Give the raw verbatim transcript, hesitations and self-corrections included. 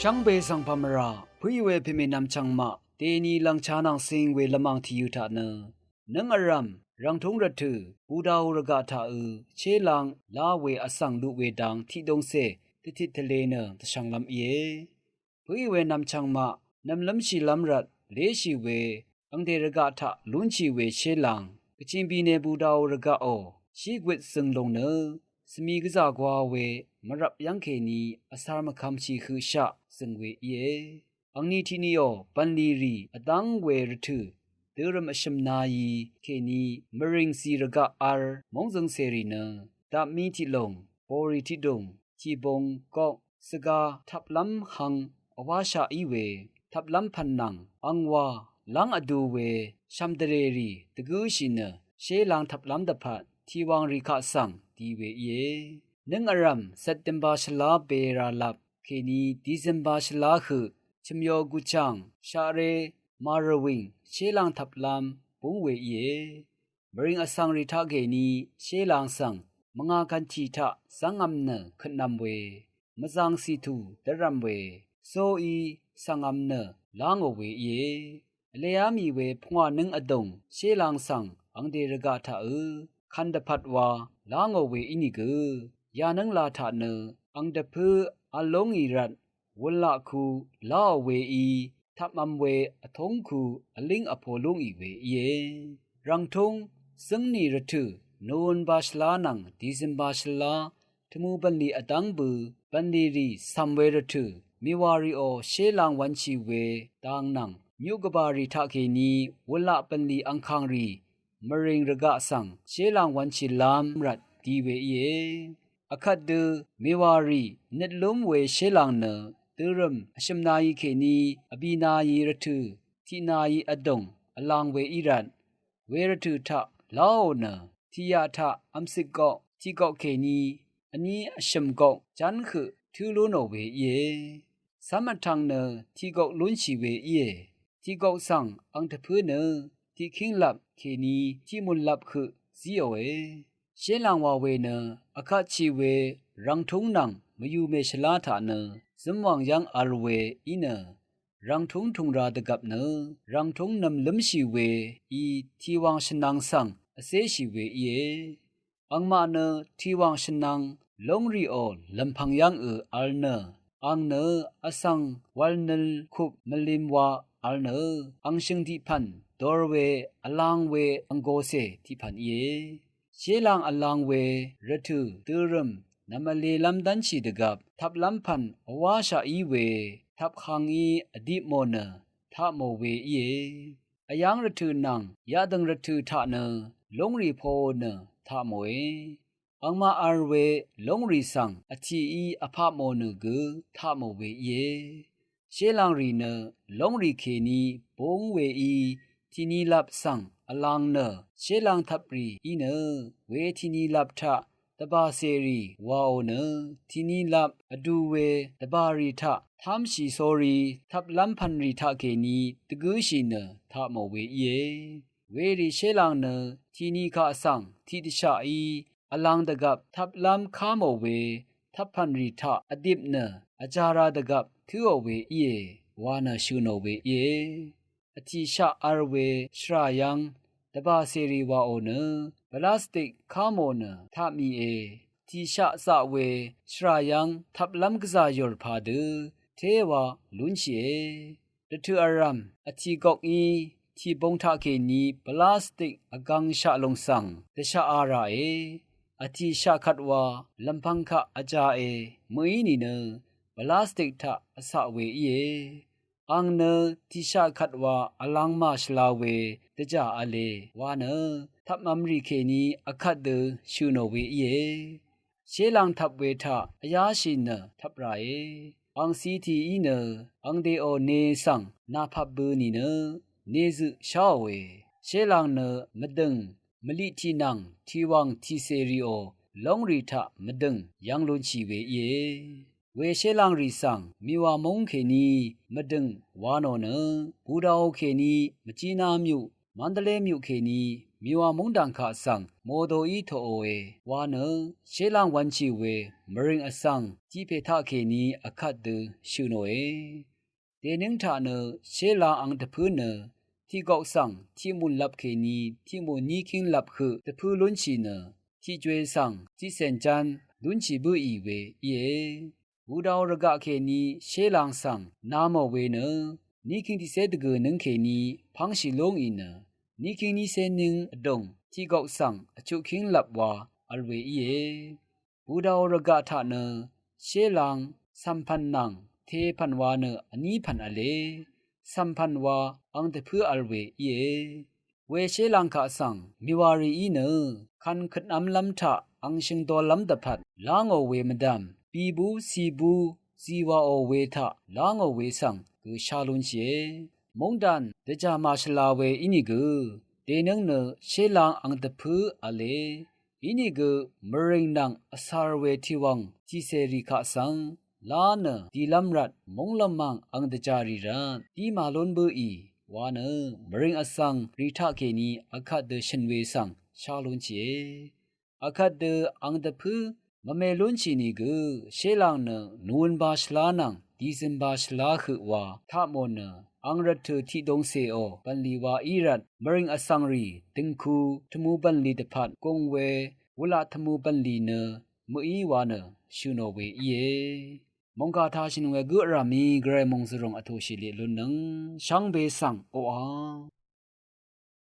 Shvngbe svng pàmvrà pø̀í we pèmènvm chv̀ngmaq dèni lv̀ngchā nvng sing we lvmàng tìyø̄ taq nø nǿng vrv̀m rv̀ngtúng rvtø̀ budau rvgaq taq ø̄ shélāng lá we vsv̀ng luq we dāng tiqdūngcè dvtit tvlē nø dvshvnglv́m íe. Pø̀í we nvmchv̀ngmaq nv̀mlǿmshìlv́m rvt léshì we angdè rvgaq taq lúnshì we shélāng Gvching bìnē budau rvgaqò shí gwøt zøng lung nø svmi gvzà gwa we mvrvp yv́ng kèní vsar mvkvmshì høqshaq zø̀ng we íe. Angni tiqniò bv̀nlì rì vdv́ng we rvtø̀ dørø̀m vshø̀m nayī kèní mvrìng zì rvgaq v̄l móng zøngcèrì nø dapmí tiqlùng bòrì tiqdùng tìbung gok svga tvplv́m hang vwáshaq í we tvplv́m pv̀n nvng angwà lv́ng vdu we shv̀mdvrèrì dvgǿshì nø shélāng tvplv́m dvpvt tìwàngrì kaq svng di we íe. Nǿng vrv̀m September shvlá bēralap kèní December shvlá høq chø̀myo guchàng shaqré màrvwìng shélāng tvplv́m búng we íe. Mvrìng vsv̀ngrì taqkèní shélāng svng mvngà kv̀ntì taq zv́ngv̄m nø køtnv̄m we mvzàng cìtù dv́rv̄m we sóí svngv̄m nø lángò we íe. Vlēá mì we pungwà nǿng vdùng shélāng svng angdè rvgaq taq ø̄ kv̀n dvpvt wa lángò we ínìgø yānǿngla taq nø ang dvpǿ v̄l lúngì rvt wulaq ku láò weí tvpmv̄m we vtúng ku vlíng vpo lúngì we íe. Rv̀ngtúng zǿngnì rvtø̀ Nowember shvlá nvng December shvlá tvmu bv̀nlì vdv́ng bø̄ bv̀nlì rì cv̀m we rvtø̀ mèwàrìò shélāng wv̄nshì we dāng nvng myuq gvbàrì taqkèní wulaq bv̀nlì angkàngrì mvrìng rvgaq svng shélāng wv̄nshìlv́m rvt di we íe. Vkvt dø mèwàrì nøt lúm we shélāng nø dørø̀m vshø̀m nayī kèní vbì nayī rvtø̀ tiq nayī vdùng vlāng we í rvt we rvtø̀ taq láò nø tìyaq taq vmcøt gok tiq gok kèní vní vshø̀m gok ján høq tǿ lú nò we íe. Cv́m vtv̄ng nø tiq gok lúnshì we íe. Tiq gok svng ang dvpǿ nø tiqkínglap kèní tiqmùnlap høq zíòe. Shélāng wa we nø vkatshì we rv̀ngtúng nvng mvyùmè shvlá taq nø zǿmwàng yv́ng v̄l we í nø rv̀ngtúng tùng ra dvgvp nø rv̀ngtúng nv̀mlǿmshì we í tìwàng shvnvng svng vcéshì we íe. Angmaq nø tìwàng shvnvng lóngrìò lv̀mpv̀ng yv́ng ø̄ v̄l nø ang nø vsv̀ng wv̄l nøl kup mvlim wa v̄l nø ang shø̀ng tiq pv̀n dor we vlang we ang gocè tiq pv̀n íe. Shélāng vlang we rvtø̀ dørø̀m nv̀mvlelv́m dv́nshì dvgvp tvplv́m pv̀n vwáshaq í we tvpkangí vdip mò nø taq mò we íe. Vyáng rvtø̀ nvng yaqdø̀ng rvtø̀ taq nø lúngrì poò nø taq mòe. Angmaq v̄l we lóngrì svng vtìí vpaq mò nø gø taq mò we íe. Shélāng rì nø lóngrì kèní búng weí tìnilap svng vlang nø shélāng tvprì í nø we tìnilap taq dvbàcèrì wàò nø tìnilap vdu we dvbàrì taq támshì sórí tvplv́m pv̀nrì taqkèní dvgǿshì nø taq mò we íe. Werì shélāng nø tìni kaq svng tiqdvshaqí vlang dvgvp tvplv́m ká mò we tvppv̀nrì taq vdip nø vjāra dvgvp tǿò we íe wa nø shø̀ nò we íe. Vtìshaq v̄l we shvrà yv́ng dvbàcèrì wàò nø plastik ká mò nø taq mìe. Vtìshaq zaq we shvrà yv́ng tvplv́m gvzà yùr padø téwa lúnshìe. Dvtø̀ vrv̀m vtì gokí tìbung taqkèní plastik vgvngshaq lùng svng dvshaq a ràe. Vtìshaq kvt wa lv̀mpv̄ng kaq vjāe mø̀í nìnø plastik taq vcaq we íe. Ang nø tìshaq kvt wa vlangmà shvla we dvjà v̄le wa nø tvpmv̄m rì kèní vkvt dø shø̀ nò we íe. Shélāng tvp we taq vyáshì nø tvp ràe. Ang cìtìí nø ang dèò ne svng nàpap bø nìnø nezøq sháòe. Shélāng nø mvdø̀ng mvliq tìnvng tìwàng tìcèrìò lóngrì taq mvdø̀ng yv́ng lúnshì we íe. We shélāng rì svng mìwà múng kèní mvdø̀ng wa nò nø Budaò kèní Mvjina myuq Mandalay myuq kèní mìwà móngdàng kaq svng mòdòí toqòe wa nø, shélàng wv̄nshì we mvrìng vsvng tiqpè taqkèní vkvt dø shø̀nòe. Dènǿng taq nø shélàng ang dvpǿ nø tiqgok svng tiqmùn lvp kèní tiqmùn níkíng lvp høq dvpǿ lúnshì nø, tiqjwe svng tiqcèn ján lúnshì bǿì we íe. Bùdao rvgaq kèní shélàng svng namò we nø, níkíng tiqcé dvgø̀ nǿng kèní pv́ngshì lúngì nø, níkíng nícé nǿng vdùng tiqgok svng vchuqkíng lvp wa vl we íe. Bùdao rvgaq taq nø shélàng cv̀mpv̀n nvng tepv̀n wa nø vní pv̀n v̄le, cv̀mpv̀n wa ang dvpǿ vl we íe. We shélàng kaq svng mìwàrìí nø kvn køtnvmlv́m taq ang shø̀ngdollv́m dvpvt lángò we mvdv̀m bìbú cìbú zìwàò we taq lángò we svng gø shá lúnshìe. Móngdàn dvjà màshvla we ínìgø, dènǿng nø shélàng ang dvpǿ v̄le. Inìgø mvrìng nvng vsvr we tiqwv̀ng tiqcèrì kaq svng lá nø dìlv́m rvt mónglv́m mv̀ng ang dvjàrì rvt dí màlún bǿì wa nø, mvrìng vsvng rì taqkèní vkvt dø shø̀n we svng shá lúnshìe. Vkvt dø ang dvpǿ mvme lúnshì nìgø, shélàng nø nowønba shvlá nvng dìzønba shvlá høq wa taqmò nø, ang rvttø̀ tiqdongcèò bv̀nlì wa í rvt mvrìng vsvngrì døngku tvmu bv̀nlì dvpvt gùng we, wulaq tvmu bv̀nlì nø mø̀í wa nø shø̀nò we íe. Mòngkà tashø̀n we gǿ vràmí gvray mòngzvrùng vtòshì liq lúnnøng shvngbe svng oqà